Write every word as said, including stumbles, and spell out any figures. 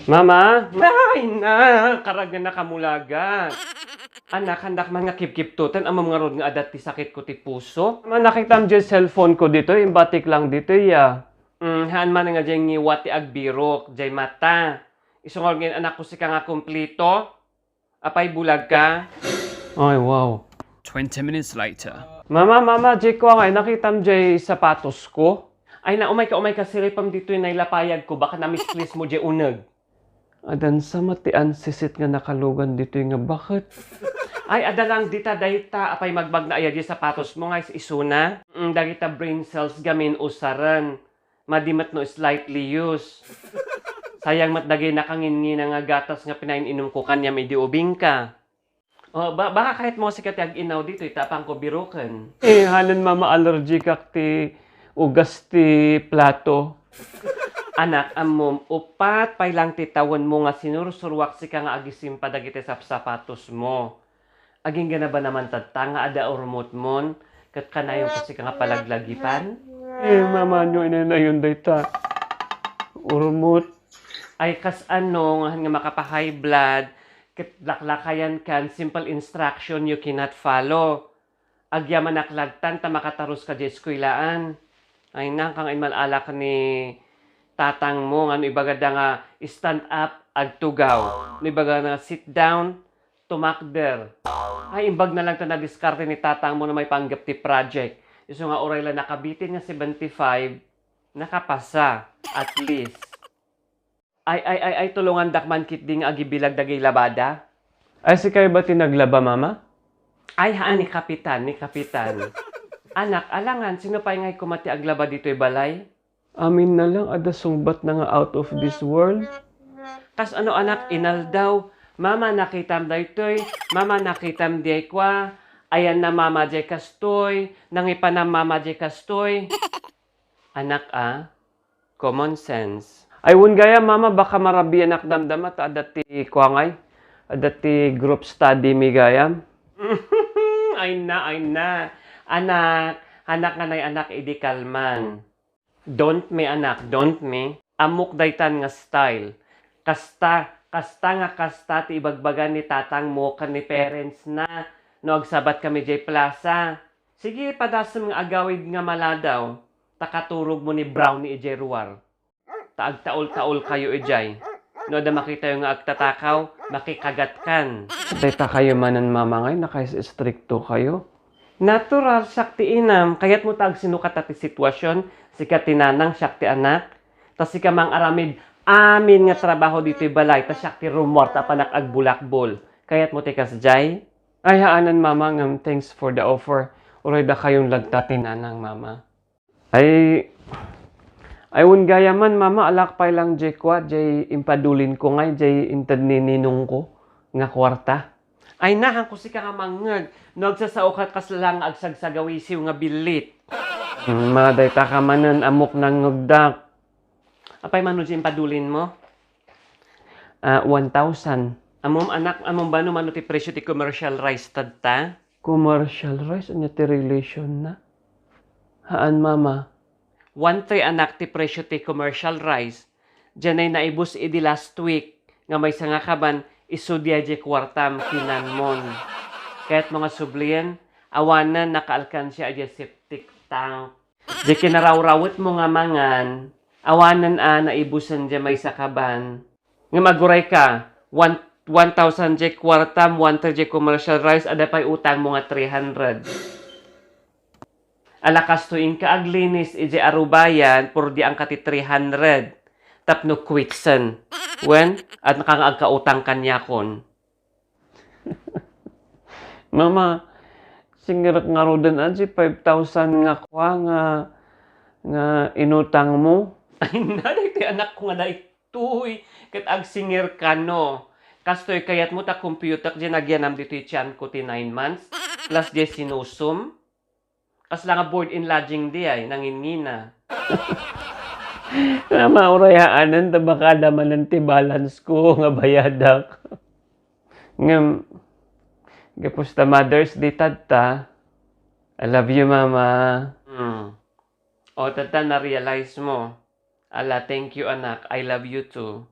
Mama? Ay na! Karag nga nakamulaga. Anak, handak man nga kipkiptoten, ammom ngarud nga adda ti sakitko ti puso. Mama, nakitam diay cellphone ko ditoy, imbatik lang ditoy, ya. Mm, haan man nga diay ngiwat ti agbirok, diay mata. Isu ngarud nga in-anakko sika nga kumplito. Apay, bulag ka? Ay, wow. Twenty minutes later. Mama, mama, diay kua ngay, nakitam diay sapatos ko? Ay na, umay ka, umay ka, siripem ditoy nailapayag ko, baka na-misplace mo diay uneg. Adan sa met ti ansisit nga nakalugan ditoy nga baket. Ay, adda lang dita, dayta, apay magbagna aya diay sapatos mo nga is-isuna? Mm, dagita brain cells gamin usaren. Madi met no slightly used. Sayang met dagay nakangingina nga gatas nga pinain-inumko kaniam idi ubingka. O, ba-, baka kayatmo sika ti ag-inaw ditoy ta apanko biroken. Eh, hanen mama allergic ak ti ugas ti plato. Anak, ammom, uppat pay lang ti tawenmo nga sinursuruak sika nga agisimpa dagiti sapsapatosmo. Agingga na ba naman tatta nga adda urmutmon ket kanayonko sika nga palaglagipan? Eh, mama, no inaynayon dayta. Urmut. Ay, kas ano, nga, nga makapa-high blood, ket laklakayan kan, simple instruction you cannot follow. Agyamanak lattan ta makatarus ka diay eskuelaan. Ay, nang kang inmal-alak ni tatangmo nga no ibagada nga stand up, agtugaw. No ibagada nga sit down, tumakder. Ay, imbag na lang ta nadiskarte ni tatangmo no maipanggep ti project. Isu nga uray la nakabitin nga seventy-five, nakapasa, at least. Ay, ay, ay, ay, tulongandak man ketdi nga agibilag dagay labada. Ay, sikayo ba ti naglaba, mama? Ay, haan, ni Kapitan, ni Kapitan. Anak, alangan, sino pay ngay koma ti aglaba ditoy balay? Amin na lang, adda sungbat na nga out of this world. Kas ano, anak, inaldaw, "Mama, nakitam daytoy. Mama, nakitam diay kua. Ayanna, mama, diay kastoy. Nangipanam, mama, diay kastoy." Anak, a, common sense. Ay, wen gayam, mama, baka marabianak damdama ta adda ti kua ngay, adda ti group study mi gayam. Ay na, ay na. Anak, anak nga nay anak, idi kalman. Don't me, anak, don't me. Ammok daytan nga style. Kasta, kasta nga kasta ti ibagbaga ni tatangmo ken ni parents na no agsabat kami diay plaza. Sige, padasem nga agawid nga maladaw, ta katurogmo ni Brownie idiay ruar. Ta agtaol-taol kayo idiay. No adda makitayo nga agtatakaw, makikagatkan. Dayta kayo manen, mama, ngay, nakaistrikto kayo. Natural, siak ti inam. Kayatmo ta agsinukata ti situasion, sika ti nanang, siak ti anak. Ta sika mang-aramid amin nga trabaho ditoy balay, ta siak ti rumuar ta apanak agbulakbol. Kayatmo ti kasdiay? Ay, haanen, mama, ngem thanks for the offer. Uray dakayon latta ti nanang, mama. Ay, ay, wen gayam man, mama, alak pay lang diay kua, diay impadulinko ngay, diay inted ni ninongko nga kuarta. Ay, nahanko sika nga mangngeg, no agsasaoka kasla nga agsagsagawisiw nga billit. Hmm, ma, dayta ka manen, ammok nangngegdak. Apay mano diay impadulinmo? Ah, one thousand. Ammom, anak, ammom ba no mano ti presio ti commercial rice tatta? Commercial rice? Ania ti relation na? Haan, mama. One three, anak, ti presio ti commercial rice. Dianay naibus idi last week nga maysa nga kaban isu diay diay kuartam kinanmon. Kayatmo nga sublien, awanen nakaalkansia diay septic tank. Diay kinarawrawetmo nga mangan, awanen a naibusen diay maysa kaban. Ngem aguray ka, one, one thousand diay kuartam, one third diay commercial rice, adda pay utangmo nga three hundred. Ala kastoy, inka aglinis idiay arubayan, purdianka ti three hundred. Tapno quitsen. Wen, adda ka nga agkautang kaniakon. Mama, singirek ngaruden a diay five thousand nga kua nga, nga inutangmo. Ay, na, daytoy anakko nga daytoy. Ket agsingir kano. Kastoy kayatmo ta computer diay nagyanam ditoy tianko ti nine months, plus diay sinusum. Kasla nga board and lodging diay, nangingina. Mama, uray haanen ta baka adda manen ti balance ko nga bayadak. Ngem, gapu ta Mother's Day tatta, I love you, Mama. Hmm. O, tatta, na-realize mo. Ala, thank you, anak. I love you too.